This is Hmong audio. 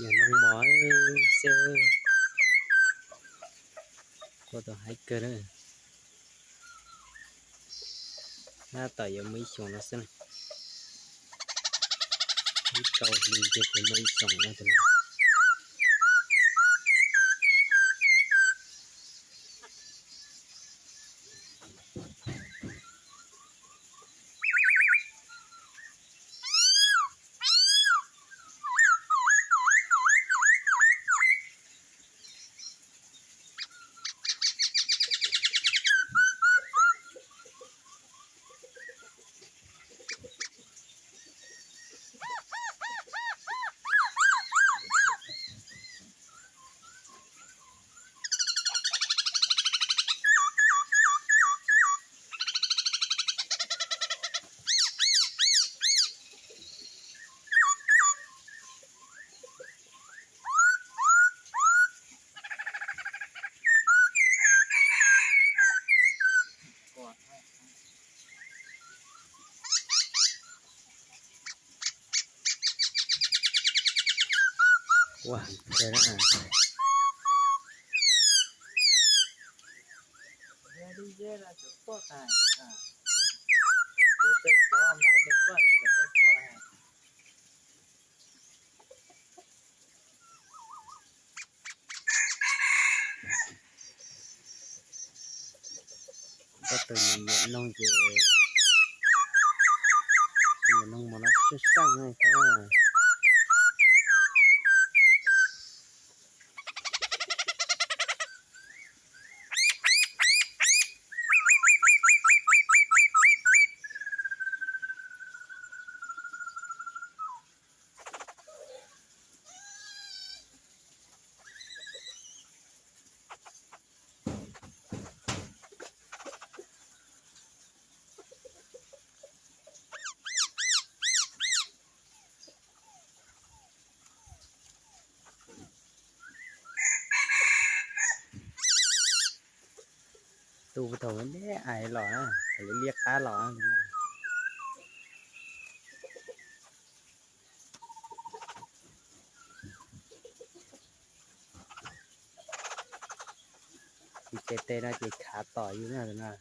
Yog noog mos xwb, kua tau haib kawg na. Tab tom yuav muaj ib xyoos no xwb na. Ib tau hli ces muaj ib xyoos no. Ua, kawg na. Koj tus nyiam noog ces, tus nyiam noog mos no sab sab na thab. Tu puag thaum me me ais los na, thaum lub liab qab los na. Tus tes tes no ces khav tom yus na tus no.